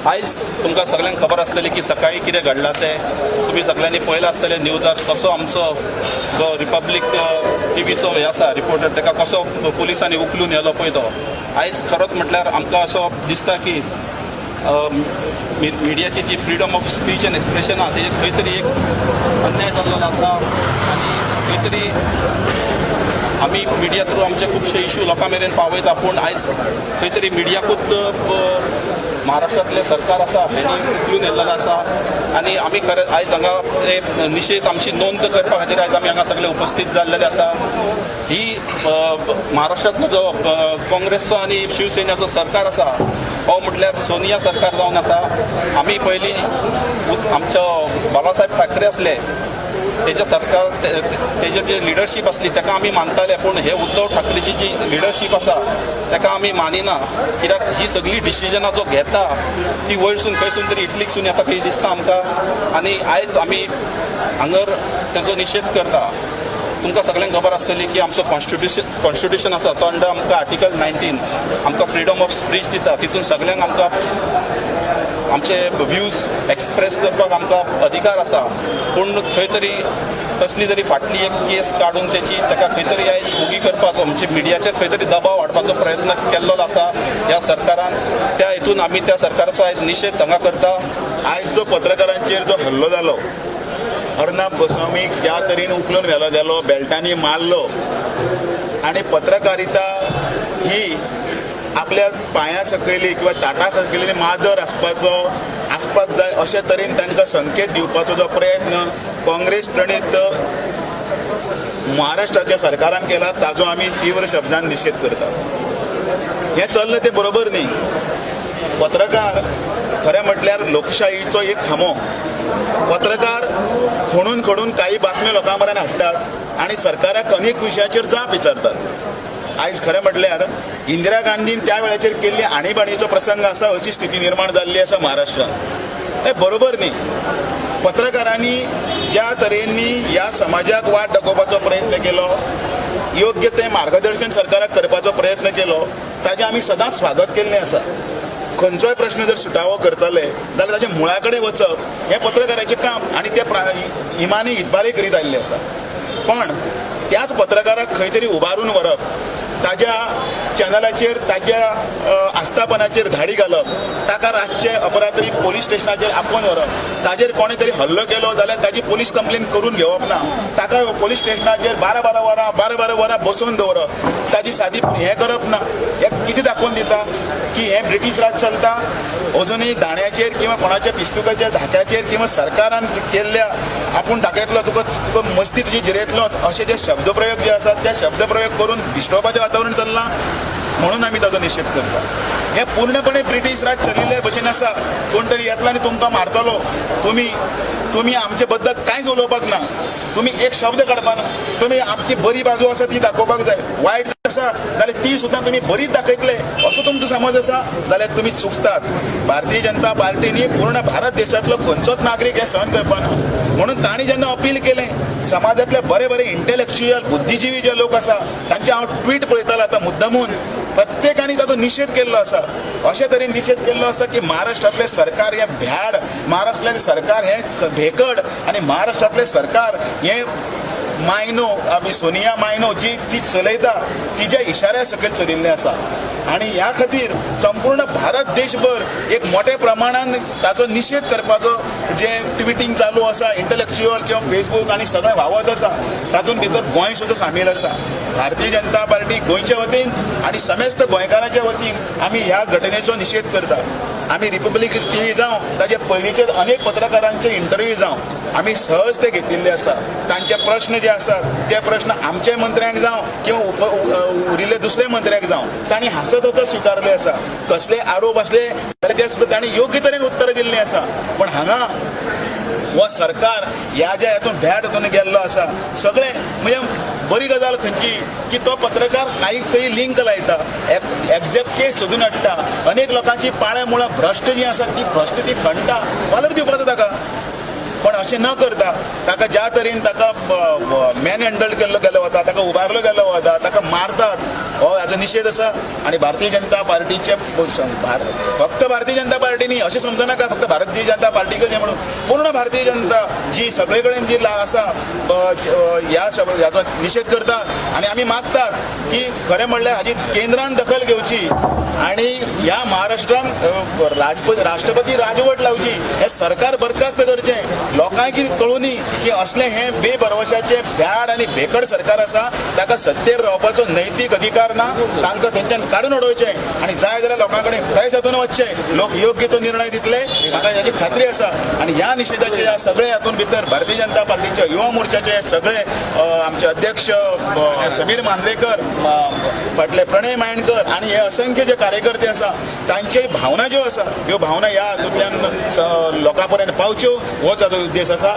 आयज तुमकां सगळ्यांक खबर आसतली की सकाळी कितें घडलां तें तुमी सगळ्यांनी पळयलां आसतलें न्यूजार, कसो आमचो जो रिपब्लीक टीव्हीचो हे आसा रिपोर्टर, ताका कसो पुलिसांनी उखलून व्हेलो पळय तो. आयज खरोच म्हटल्यार आमकां असो दिसता की मिडियाची जी freedom of speech and expression आहा तेजेर खंय तरी एक अन्याय जाल्लो आसा आनी खंय तरी आमी मिडिया थ्रू आमचे खुबशे इशू लोकां मेरेन पावयता, पूण आयज खंय तरी मिडियाकूच महाराष्ट्रांतलें सरकार आसा हेणी उखलून येल्लेलें आसा. आनी आमी खरें आयज हांगा ते निशेध आमची नोंद करपा खातीर आयज आमी हांगा सगळे उपस्थित जाल्लेले आसा. ही महाराष्ट्रांतलो जो काँग्रेसचो आनी शिवसेनेचो सरकार आसा हो म्हटल्यार सोनिया सरकार जावन आसा. आमी पयलीं आमचो बाबासाहेब ठाकरे आसले तेजे सरकार तेजे जे लिडरशीप आसली ताका आमी मानताले, पूण हे उद्धव ठाकरेची जी लिडरशीप आसा ताका आमी मानिना. कित्याक ही सगळी डिसिजनां जो घेता ती वयरसून खंयसून तरी इटलीकसून येता खंय दिसता आमकां. आनी आयज आमी हांगर तेजो निशेध करता. तुमकां सगळ्यांक खबर आसतली की आमचो कॉन्स्टिट्युशन आसा तो अंडर आमकां आर्टिकल 19 आमकां फ्रिडम ऑफ स्पीच दिता. तितून सगळ्यांक आमकां आमचे व्यूज एक्सप्रेस करपाक आमकां अधिकार आसा, पूण खंय तरी कसली तरी फाटली एक केस काडून तेची ताका खंय तरी आयज ओगी करपाचो म्हणजे मिडियाचेर खंय तरी दबाव हाडपाचो प्रयत्न केल्लो आसा ह्या सरकारान. त्या हितून आमी त्या सरकाराचो आयज निशेध हांगा करता. आयज जो पत्रकारांचेर जो हल्लो जालो, अर्नाब गोस्वामीक ज्या तरेन उखलून व्हेलो गेलो, बेल्टांनी मारलो आनी पत्रकारिता ही आपल्या पांया सकयली किंवा ताटा सकयली माजर आसपाक जाय अशे तरेन तांकां संकेत दिवपाचो जो प्रयत्न काँग्रेस प्रणीत महाराष्ट्राच्या सरकारान केला ताजो आमी तीव्र शब्दान निशेध करतात. हें चल्लें तें बरोबर न्ही. पत्रकार खरें म्हटल्यार लोकशाहीचो एक खांबो. पत्रकार खणून खणून काही बातम्यो लोकां मेरेन हाडटात आनी सरकाराक अनेक विशयाचेर जाप विचारतात. आयज खरें म्हटल्यार इंदिरा गांधीन त्या वेळाचेर केल्ली आणीबाणीचो प्रसंग आसा अशी स्थिती निर्माण जाल्ली आसा महाराष्ट्रांत. हें बरोबर न्ही. पत्रकारांनी ज्या तरेनी ह्या समाजाक वाट दाखोवपाचो प्रयत्न केलो, योग्य तें मार्गदर्शन सरकाराक करपाचो प्रयत्न केलो, ताजें आमी सदांच स्वागत केल्लें आसा. खंयचोय प्रश्न जर सुटावो करतले जाल्यार ताच्या मुळा कडेन वचप हें पत्रकाराचें काम आनी ते इमानी इतबारी करीत आयिल्लें आसा. पण त्याच पत्रकाराक खंय तरी उबारून व्हरप, ताज्या चॅनलाचेर ताज्या आस्थापनाचेर धाडी घालप, ताका रातचे अपरात्री पोलीस स्टेशनाचेर आपोवन व्हरप, ताजेर कोणे तरी हल्लो केलो जाल्यार ताजी पोलीस कंप्लेन करून घेवप ना, ताका पोलीस स्टेशनाचेर 12-12 वरां 12-12 वरां बसोवन दवरप, ताजी सादी हें करप ना. हें कितें दाखोवन दिता की हें ब्रिटीश राज चलता अजुनूय दाण्याचेर किंवा कोणाच्या पिस्तुकाचेर धाक्याचेर किंवा सरकारान केल्ल्या आपूण दाखयतलो तुका तुका मस्ती तुजी जिरयतलो अशे जे शब्दप्रयोग जे आसात त्या शब्दप्रयोग करून भिश्टोवपाचें वातावरण चल्लां म्हणून आमी ताजो निशेध करता. हें पूर्णपणे ब्रिटीश राज चलिल्ले भशेन आसा. कोण तरी येतलो आनी तुमकां मारतलो, तुमी आमचे बद्दल कांयच उलोवपाक ना, तुमी एक शब्द काडपाक ना, तुमी आमची बरी बाजू आसा ती दाखोवपाक जाय, वायट आसा जाल्यार ती सुद्दां तुमी बरीच दाखयतले असो तुमचो समज आसा जाल्यार तुमी चुकतात. भारतीय जनता पार्टीनी पूर्ण भारत देशांतलो खंयचोच नागरीक हें सहन करपाक ना म्हणून तांणी जेन्ना अपील केलें समाजांतले बरे बरे इंटेलेक्च्युअल बुद्धिजिवी जे लोक आसा तांचे हांव ट्वीट पळयतालो आतां मुद्दमून, प्रत्येकाने ताजो निशेध केल्लो आसा. अशे तरेन निशेध केल्लो आसा की महाराष्ट्रांतलें सरकार हें भ्याड, महाराष्ट्रांतलें सरकार हें भेकड आनी महाराष्ट्रांतलें सरकार हें मायनो आमी सोनिया मायनो जी ती चलयता तिज्या इशाऱ्या सकयल चलिल्लें आसा. आनी ह्या खातीर संपूर्ण भारत देशभर एक मोठ्या प्रमाणान ताचो निशेध करपाचो जे ट्विटींग चालू आसा, इंटलेक्च्युअल किंवा फेसबूक आनी सगळें व्हांवत आसा, तातूंत भितर गोंय सुद्दां सामील आसा. भारतीय जनता पार्टी गोंयच्या वतीन आनी समेस्त गोंयकारांच्या वतीन आमी ह्या घटनेचो निशेध करता. आमी रिपब्लीक टीव्ही जावं ताजे पयलींचे अनेक पत्रकारांचे इंटरव्यू जावं आमी सहज ते घेतिल्ले आसा. तांचे प्रश्न जे आसात ते प्रश्न आमचे मंत्र्यांक जावं किंवा उरिल्ले दुसरे मंत्र्यांक जावं तांणी हांसत हांसत स्विकारले आसा. कसले आरोप आसले जाल्यार ते सुद्दां तांणी योग्य तरेन उत्तर दिल्लें आसा. पण हांगा हो सरकार ह्या ज्या हातून भेट हातून गेल्लो आसा सगळें म्हणजे बरी गजाल खंयची की तो पत्रकार काही खंय लिंक लायता, एग्जॅक्ट केस सोदून हाडटा, अनेक लोकांची पाळ्या मुळां भ्रश्ट जी आसा ती भ्रश्ट ती खणटा, वालोर दिवपाचो ताका. पण अशें न करता ताका ज्या तरेन ताका मॅन हँडल केल्लो गेलो वता, ताका उबारलो गेलो वता, ताका मारतात, हो हाजो निशेध आसा. आनी भारतीय जनता पार्टीचे फक्त भारतीय जनता पार्टी न्ही अशें समजनाका, फक्त भारतीय जनता पार्टीकच म्हणून पूर्ण भारतीय जनता जी सगळे कडेन जी आसा ह्या हाचो निशेध करता. आनी आमी मागतात की खरें म्हणल्यार हाजी केंद्रान दखल घेवची आनी ह्या महाराष्ट्रान राष्ट्रपती राजवट लावची, हें सरकार बरखास्त करचें. लोकांक कळुनी की असलें हें बेभरवशाचें भ्याड आनी भेकड सरकार आसा, ताका सत्तेर रावपाचो नैतीक अधिकार ना, तांकां थंयच्यान काडून उडोवचें आनी जाय जाल्यार लोकां कडेन फुडें सादून वचचें. लोक योग्य तो निर्णय दितले म्हाका हाची खात्री आसा. आनी ह्या निशेधाचे ह्या सगळे हातूंत भितर भारतीय जनता पार्टीच्या युवा मोर्चाचे सगळे आमचे अध्यक्ष समीर मांद्रेकर, फाटले प्रणय मायणकर आनी हे असंख्य जे कार्यकर्ते आसा तांचे भावना ज्यो आसा ह्यो भावना ह्या हातूंतल्यान लोकां पर्यंत पावच्यो होच हाजो उद्देश आसा.